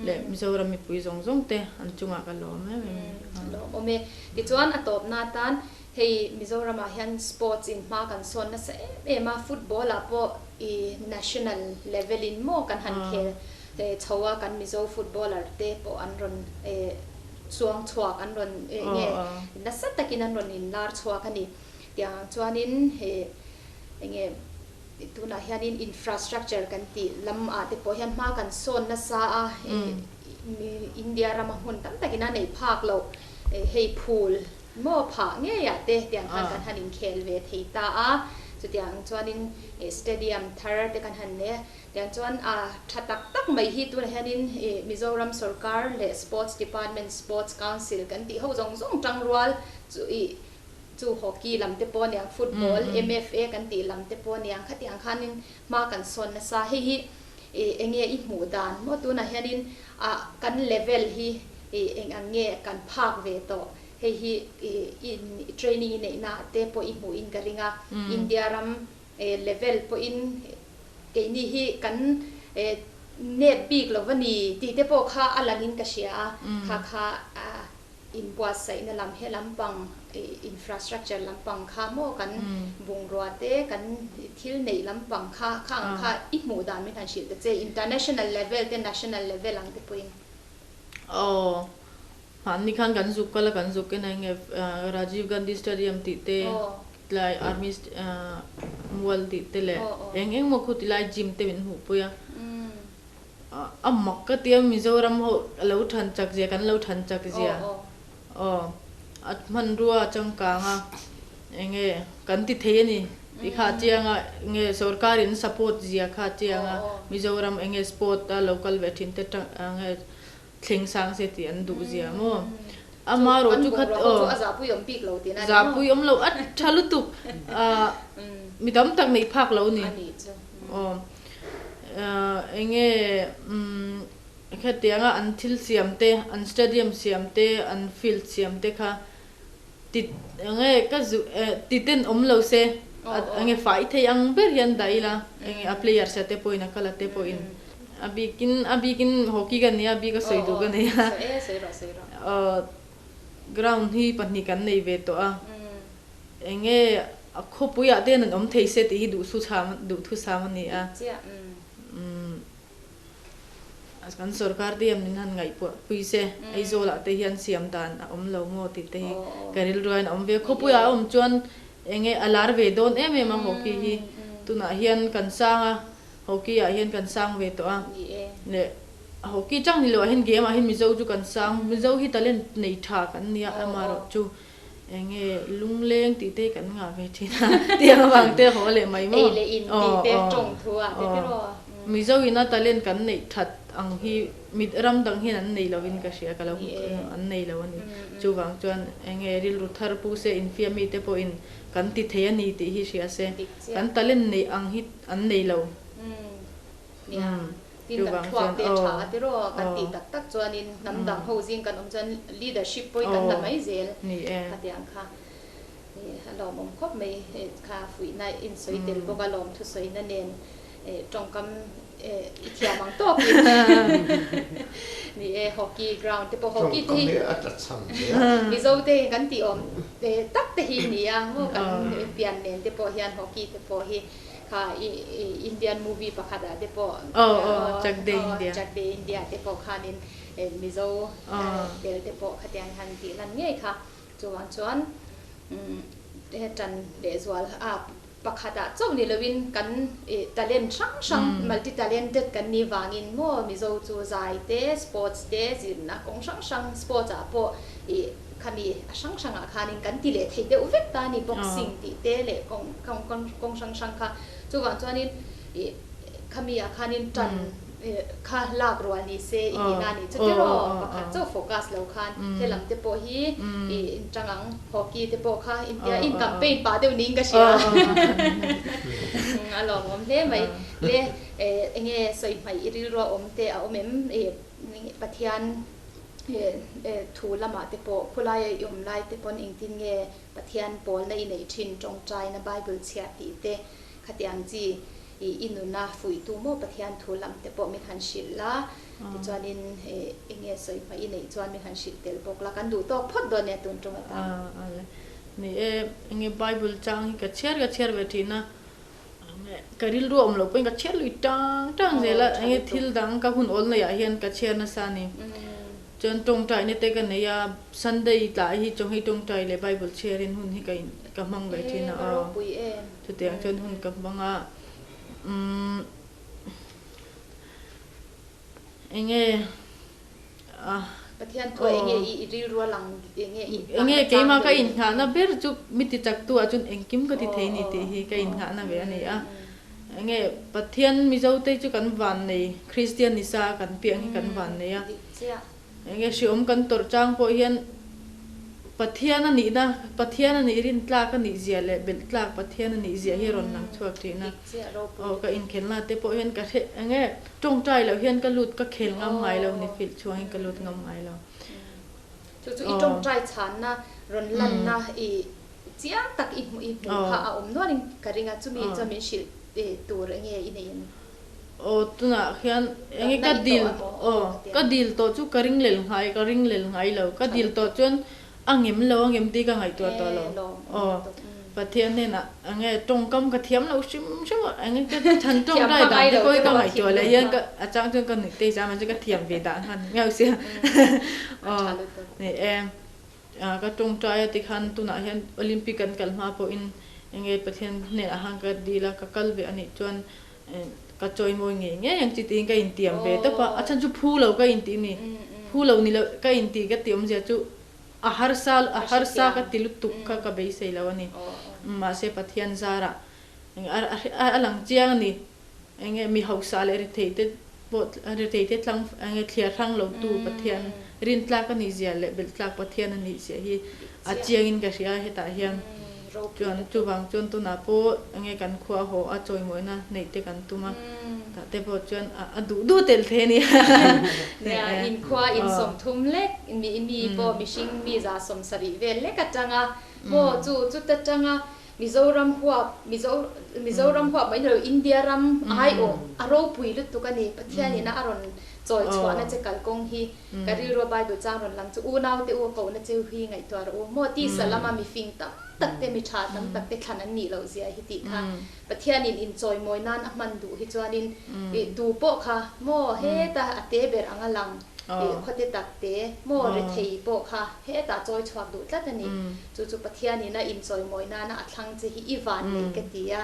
leh Mizoram mipui zawng zawng te an chungah ka lawm em em a ni. Lawm awm e. Tichuan a tawpna atan hei Mizoramah hian sports in hma kan sawn nasa em em a, football ah pawh i national level in maw kan han khel chho a, kan Mizo footballer te pawh an rawn Chuang chhuak an rawn nge nasa takin an rawn inlar chhuak a ni. Tiang ang chuanin he enge tunah hianin infrastructure kan tih lam ah te pawh hian hma kan sawn nasa a, India rama hmun tam takin a neih phak loh hei phul maw phah ngei ah te tiang khan kan han inkhel ve thei ta a. Chutiang ang chuanin stadium thar te kan han nei a. Tiang chuan a tha tak tak mai hi tunah hianin Mizoram sorkar leh Sports Department, Sports Council kan tih ho zawng zawng tangrual chu ih chu hockey lam te pawh aniang, football, MFA kan tih lam te pawh aniang khatiang khanin hma kan sawn nasa. Hei hi ih eng nge i hmuh dan maw tunah hianin ah kan level hi ih eng ang nge kan phak ve tawh hei hi ih i training i neihna te pawh i hmuhin ka ring a, India ram level pawhin Keini hi kan nep bik lo va ni tih te pawh kha a langin ka hria a, kha kha inbuatsaihna lam he lampang infrastructure lampang kha maw kan bungrua te kan thil neih lampang kha kha ang kha i hmuh dan min han hrilh ta che international level te national level ang te pawhin. Aw, Mahni khan kan zuk kal a, kan zuk en a enge Rajiv Gandhi Stadium tih te, tlai Army Mual tih te leh eng eng maw khu tilai gym te min hmuhpui a. A mak ka ti a, Mizoram ho a lo than chak zia, kan lo than chak zia. Aw, a hmanrua a changkang a, enge kan ti thei a ni tih kha a chiang a, enge sorkarin support zia kha a chiang a, Mizoram enge sport a lo kal ve thin te enge Thleng sang se tih an duh zia maw? Ama erawh chu kha aw zahpui awm lo a tha lutuk mi tam tak neih phak lo ni aw enge khatianga an thil siam te an stadium siam te an field siam te kha ti enge ka zu ti ten awm lo se enge fai thei ang ber hian dah ila enge a players a te pawhin a kal a te pawhin a bikin a bikin hockey ka nia a bik a sawi duh ka nei a ground hi pahnih kan nei ve tawh a enge a khawpui ah te hian an awm thei se tih hi duhthusam a ni a. Kan sorkar te hian min han ngaihpuah pui se, Aizawl ah te hian siam dan a awm lo maw tih te hi ka rilru a in awm ve. Khawpui ah a awm chuan eng nge a lar ve dawn em em a hockey hi. Tunah hian kan sang a, hockey ah hian kan sang ve tawh a. Leh hockey chang ni loh ah hian game ah hian Mizo chu kan sang, Mizo hi talent nei tha kan nia amaherawh chu eng nge lungleng tih te hi kan ngah ve thin a, tiang avang te haw leh mai maw? Ei leh in tih te tawng thu ah te tiraw? Mizo ina talent kan neih that ang hi mit ram dang hian an nei lovin ka hria, ka lo an nei lo a ni. Chuvang chuan eng nge rilru thar pu se infiam mite pawhin kan ti thei a ni tih hi hria se, kan talent neih ang hi an nei lo. Nia, tin kan thluak te a tha a tiraw, kan tih tak tak chuanin hnam dang ho zing kan awm chuan leadership pawhin kan la mai zel khatiang kha a lawmawm khawp mai kha fuihna insawi tel bawk a lawm thusawina nen tawngkam i thiam ang tawkin ni e hockey ground te pawh hockey te hi Mizo te kan tih awm tak te hi nia maw kan pian nen te pawh hian hockey te pawh hi Kha i Indian movie pakhat ah te pawh Chak De India Chak De India te pawh khanin Mizo tel te pawh khatiang han tih lan ngei kha. Chuvang chuan tan lehzual a pakhat ah chauh ni loin kan talent hrang hrang multi talented kan nih vangin maw Mizo chu zai te sports te zirna kawng hrang hrang sports ah pawh i Khami a hrang hrangah khanin kan ti leh thei deuh vek ta a ni, boxing tih te leh kawng kawng hrang hrang kha. Chuvang chuanin ih khami ah khanin tan kha lak rual ni se i tihna a nih chu tiraw pakhat chauh focus lo khan helam te pawh hi ih inchang ang hockey te pawh kha intia in campaign pah deuh niin ka hria a lawmawm hle mai. Le enge sawi hmaih i rilru a awm te a awm em ih Pathian Thu lamah te pawh khulaia i awm lai te pawn engtin nge Pathian pawlna i neih thin tawngtaina Bible chhiah tih te khatiang chi i nuna fuihtu maw Pathian thu lam te pawh min han hrilh la tichuanin enge sawi hma i neih chuan min han hrilh tel bawk la kan duh tawk phawt dawn nia tun tawng atan. Ni e, enge Bible chang hi ka chhiar ka chhiar ve thin a, Ka rilru a awm loh pawhin ka chhiar lui tang tang zel a, enge thil dang ka hun awl naiah hian ka chhiar nasa a ni. Chuan tawngtaina te ka nei a, Sunday tlai hi chawngei tawngtai leh Bible chhiarin hun hi ka in ka hmang ve thin a aw. Chutiang chuan hun ka hmang a, umm enge a. Pathian thu ah enge i rilru a lang enge i nghahna Enge keimah ka inngahna ber chu mi ti chaktu ah chuan engkim ka ti thei ni tih hi ka inngahna ve a ni a. Enge Pathian Mizo te chu kan vannei Kristian ni sa kan piang hi kan vannei a. Enge hriawm kan tawrh chang pawh hian Pathian a nihna Pathian a nih rin tlak a nih zia leh belh tlak Pathian a nih zia hi a rawn lang chhuak thin a. Aw ka inkhelna te pawh hian ka hre enge Tawngtai loh hian ka lut ka khel ngam ngai lo ni filh chhuangin ka lut ngam ngai lo. Chu chu i tawngtai chhanna rawn lanna i chiang tak i hmuh i hmuh kha a awm nualin ka ring a, chumi chuan min hrilh tur enge i nei em? Aw tunah khian enge ka dil aw ka dil tawh chu ka ring lel ngai ka ring lel ngai lo ka dil tawh chuan a ngem lo a ngem tih ka ngaihtuah tawh lo aw Pathian hnenah enge tawngkam ka thiam lo hrim hrim a enge ka chhan tawngtai dan te pawh hi ka ngaihtuah leh hian ka a chang chuan ka nuih te zam a chu ka thiam ve dan khan ngeuh sia aw ni e. Ka tawngtai a tikhan tunah hian Olympic kan kal hma pawhin enge Pathian hnenah khan ka dil a, ka kal ve anih chuan ka chawimawi ngei ngei ang chi tiin ka intiam ve tawp a, a chhan chu phu lo ka intih ni, phu lo ni lo ka intih ka tih awmzia chu a harsa a harsa ka ti lutuk kha ka beisei lo a ni. Mahse Pathian zarah a lang chiang a ni. Enge mi hausa leh rethei te pawh rethei te tlang enge thliar hrang lo tu Pathian rin tlak a nih zia leh belh tlak Pathian a nih zia hi a chiang in ka hria a hetah hian chuan chuvang chuan tunah pawh enge kan khua haw a chawimawina neih te kan tum a tah te pawh chuan a duh duh tel thei a ni. Nia inkhua insawmthum lek mi mi pawh mihring mi za sawmsarih vel lek atanga maw chu chuta tanga Mizoram huap, Mizo, Mizoram huap mai ni lo, India ram aiawh a ropui lutuk a ni. Pathianin a rawn chawi chhuahna che kalkawng hi ka rilrua Bible chang rawn lang chu unau te u a kohna cheu hi ngaihtuah rawh u. Maw tisa lama mi fing tam tak te, mi tha tam tak te thlan an nih loh zia hi tih kha Pathianin inchawimawi nan a hman duh hi chuanin ih tu pawh kha maw heta a te ber ang a lang ih khawte tak te maw rethei pawh kha hetah chawi chhuak duh tlat a ni. Chu chu Pathianin a inchawimawi nana a thlang che hi i van nei ka ti a,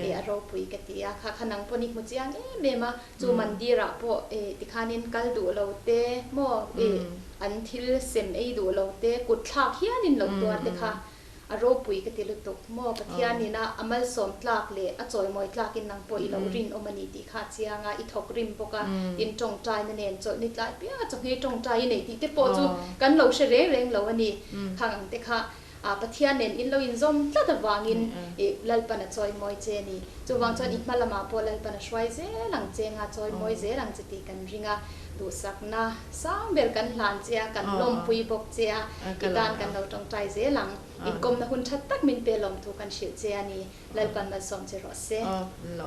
eh a ropui ka ti a, kha kha nang pawn i hmu chiang em em a, chu mandir ah pawh eh tikhanin kal duh lo te maw eh an thil sem ei duh lo te kut thlak hianin lo tuar te kha a ropui ka ti lutuk maw Pathianin a a malsawm tlak leh a chawimawi tlakin nang pawh i lo rinawm a ni tih kha a chiang a, i thawk rim bawk a, tin tawngtaina nen chawlh ni tlai piang a chawhngei tawngtai i nei tih te pawh chu kan lo hre reng reng lo a ni. Khang ang te kha Pathian nen in lo inzawm tlat avangin i Lalpan a chawimawi che a ni. Chuvang chuan i hma lamah pawh Lalpan a hruai zel ang che nga chawimawi zel ang che tih kan ring a, duhsakna sang ber kan hlan che a, kan lawmpui bawk che a, i tan kan lo tawngtai zel ang. Inkawmna hun that tak min pe lawm thu kan hrilh che a ni. Lalpan malsawm che rawh se.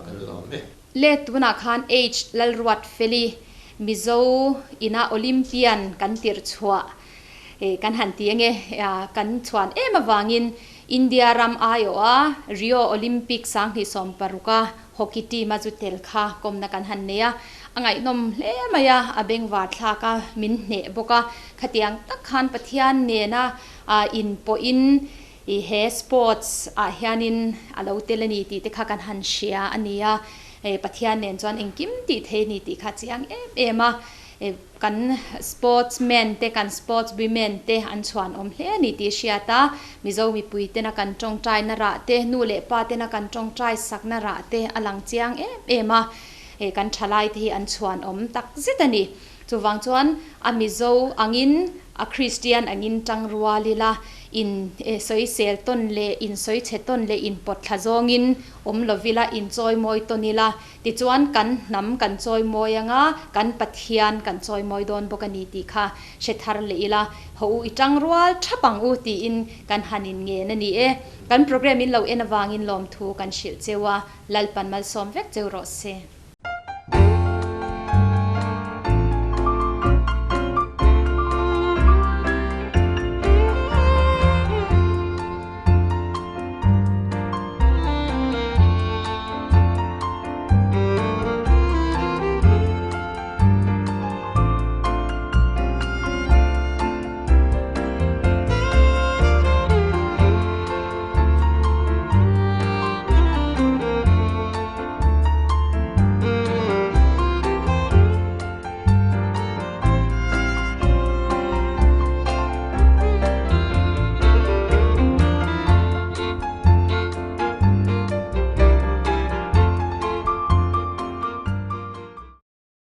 Kan lawm e. Le tunah khan H Lalruatfeli Mizo ina Olympian kan tirh chhuah kan han ti ange kan chhuan em avangin India ram aiawha Rio Olympic 2016 a hockey team a zu tel kha kawmna kan han nei a, a ngaihnawm hle mai a, a bengvar thlak a, min hneh bawk a, khatiang tak khan Pathian nena inpawhin I he sports ah hianin a lo tel a ni tih te kha kan han hria a ni a, Pathian nen chuan engkim tih thei a ni tih kha a chiang em em a, kan sports men te kan sports women te an chhuan awm hle a ni tih hriat a, Mizo mipui tena kan tawngtai na rah te, nu leh pa tena kan tawngtai sak na rah te a lang chiang em em a, kan thalai te hi an chhuan awm tak zet a ni. Chuvang chuan a Mizo angin a Kristian angin tangrual ila in sawisel tawn leh in sawichhe tawn leh in pawt thla zawngin awm lovila in chawimawi tawn ila tichuan kan hnam kan chawimawi anga kan Pathian kan chawimawi dawn bawk a ni tih kha hre thar leh ila haw u i tangrual thap ang u tiin kan han in ngen a ni e. Kan program in lo en avangin lawmthu kan hrilh cheu a, Lalpan malsawm vek cheu rawh se.